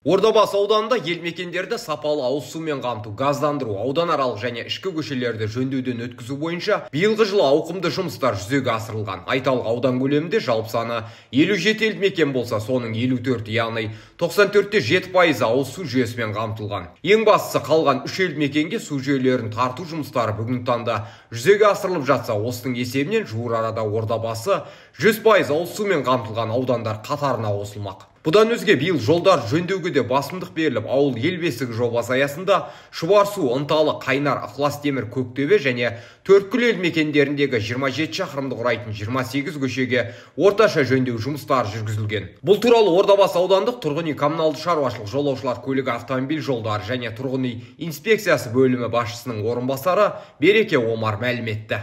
Ордабасы ауданында ел мекендерді сапалы ауыз сумен қамту, газдандыру, ауданаралық және ішкі көшелерді жөндеуден өткізу бойынша биылғы жылы ауқымды жұмыстар жүзеге асырылған. Айталық, аудан көлемінде жалпы саны 57 елді мекен болса, соның 54, яғни 94,7% ауыз су жүйесімен қамтылған. Ең бастысы, қалған 3 елді мекенге су жүйелерін тарту жұмыстары бүгінгі таңда жүзеге асырылып жатса, осының есебінен жуыр арада Ордабасы 100% ауыз сумен қамтылған аудандар қатарына қосылмақ. Бұдан өзге биыл жолдар жөндеуге де басымдық беріліп, ауыл ел бесігі жобасы аясында Шұбарсу, Ынталы, Қайнар, Ықылас Темір, Көктөбе және Төрткүл ел мекендеріндегі 27 шақырымды құрайтын 28 көшеге орташа жөндеу жұмыстары жүргізілген. Бұл туралы Ордабасы аудандық тұрғын үй коммуналды шаруашылық, жолаушылар көлігі, автомобиль жолдары және тұрғын үй инспекциясы бөлімі басшысының орынбасары Береке Омар мәлім етті.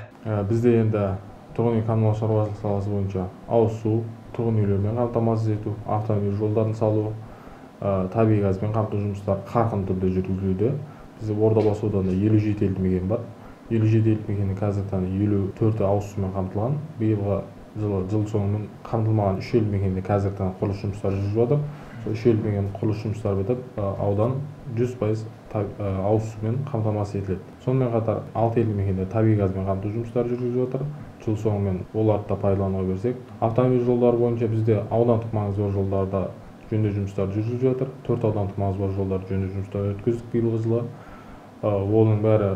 Бізде енді тұрғын үй коммуналды шаруашылық саласы бойынша ауыз су, тұрғын үйлермен қамтамасыз ету, автомобиль жолдарын салу, табиғи газбен қамту жұмыстары қарқынды түрде жүргізілуде. Бізде Ордабасы ауданында 57 елді мекен бар. 57 елді мекеннің қазіргі таңда 54-і ауыз сумен қамтылған. Биылғы жылы жыл соңымен қамтылмаған 3 елді мекенде қазіргі таңда құрылыс жұмыстары жүріп жатыр. Сол 3 елді мекен құрылыс жұмыстары бітіп, аудан 100% ауыз сумен қамтамасыз етіледі. Сонымен қатар 6 елді мекенде табиғи газбен қамту жұмыстары жүргізіліп жатыр. Жыл соңымен оларды да пайдалануға берсек. Автомобиль жолдары бойынша бізде аудандық маңызы бар жолдарда жөндеу жұмыстары жүргізіліп жатыр. 4 аудандық маңызы бар жолдарды жөндеу жұмыстарын өткіздік биылғы жылы. Оның бәрі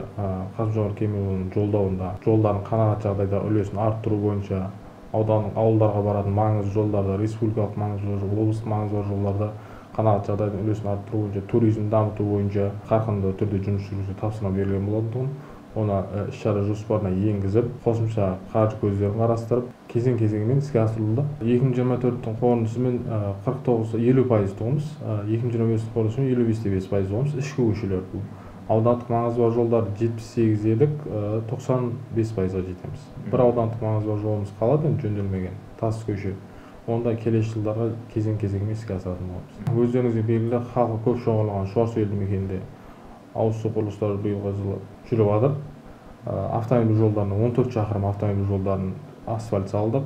Қасым-Жомарт Кемелұлының жолдауында жолдардың қанағат жағдайда үлесін арттыру бойынша ауданның ауылдарға баратын маңызды жолдарда, республикалық маңызы бар, облыстық маңызы бар жолдарда қанағат жағдайдың үлесін арттыру бойынша, туризмді дамыту бойынша қарқынды түрде жұмыс жүргізуге тапсырма берілген болатын. Оны іс-шара жоспарына енгізіп, қосымша қаржы көздерін қарастырып, кезең-кезеңімен іске асырылды. 2024-тің қорытындысымен 49-50% тұғымыз, 2025-тің қорытындысымен 55,5% тұғымыз. Ішкі көшелер бұл. Аудандық маңызы бар жолдар 78 едік, 95%-ға жетеміз. Бір аудандық маңызы бар жолымыз қалады, енді жөнделмеген тас көше. Онда келесі жылдарға кезең-кезеңімен іске асыратын боламыз. Өздеріңізге белгілі, халқы көп шоғырланған Шұбарсу елді мекенінде ауыз су құрылыстары биылғы жылы жүріп жатыр. Автомобиль жолдарына 14 шақырым автомобиль жолдарын асфальт салдық.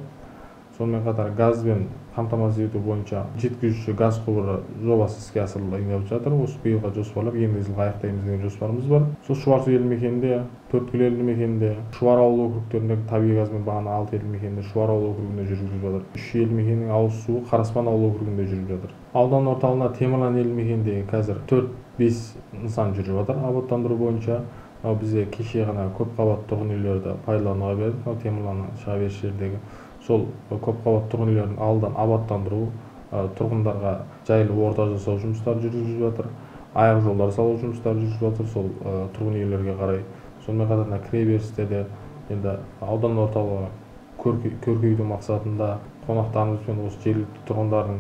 Сонымен қатар газбен қамтамасыз ету бойынша жеткізуші газ құбыры жобасы іске асырылып жатыр. Осы биылға жоспарлап, ендігі жылға аяқтаймыз деген жоспарымыз бар. Сол Шұбарсу елді мекенінде, Төрткүл елді мекенінде, Шұбар ауыл округтеріндегі табиғи газбен бағана 6 елді мекенінде, Шұбар ауыл округінде жүргізіліп жатыр. 3 елді мекеннің ауыз суы Қараспан ауыл округінде жүріп жатыр. Аудан орталығында Темірлан елді мекенінде қазір 4-5 нысан жүріп жатыр абаттандыру бойынша. Бізде кеше ғана көпқабатты тұрғын үйлерді пайдалануға бердік. Темірланның шыға беріс жердегі сол көпқабатты тұрғын үйлердің алдан абаттандыру, тұрғындарға жайлы орта жасау жұмыстары жүргізіліп жатыр. Аяқ жолдар салу жұмыстары жүргізіліп жатыр сол тұрғын үйлерге қарай. Сонымен қатар кіреберісте де енді аудан орталығы көркейту мақсатында қонақтарымыз бен осы жергілікті тұрғындардың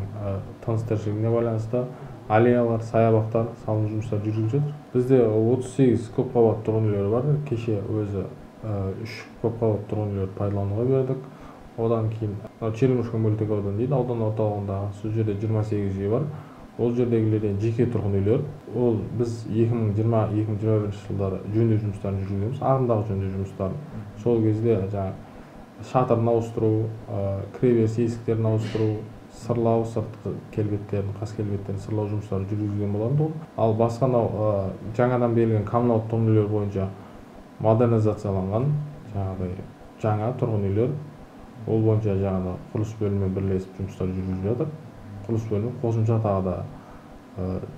тыныс тіршілігіне байланысты аллеялар, саябақтар салыну жұмыстары жүргізіліп жатыр. Бізде 38 көпқабатты тұрғын үйлер бар. Кеше өзі 3 көпқабатты тұрғын үйлерді пайдалануға бердік. Одан кейін Черемушка мөлтек аудан дейді, аудан орталығындағы сол жерде 28 үй бар. Ол жердегілерден жеке тұрғын үйлер. Ол біз 2020-2021 жылдары жөндеу жұмыстарын жүргіземіз, ағымдағы жөндеу жұмыстарын. Сол кезде жаңа шатырын ауыстыру, кіреберіс есіктерін ауыстыру, сырлау, сыртқы келбеттерін, қас келбеттерін сырлау жұмыстары жүргізілген болатын. Ал басқа жаңадан берілген коммуналдық тұрғын үйлер бойынша модернизацияланған жаңағыдай жаңа тұрғын үйлер, ол бойынша жаңағы құрылыс бөлімімен бірлесіп жұмыстар жүргізіліп жатыр. Құрылыс бөлімі қосымша тағы да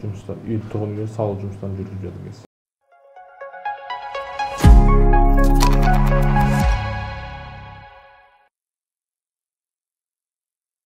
жұмыстар, үй тұрғын үйлер салу жұмыстарын жүргізіп жатыр.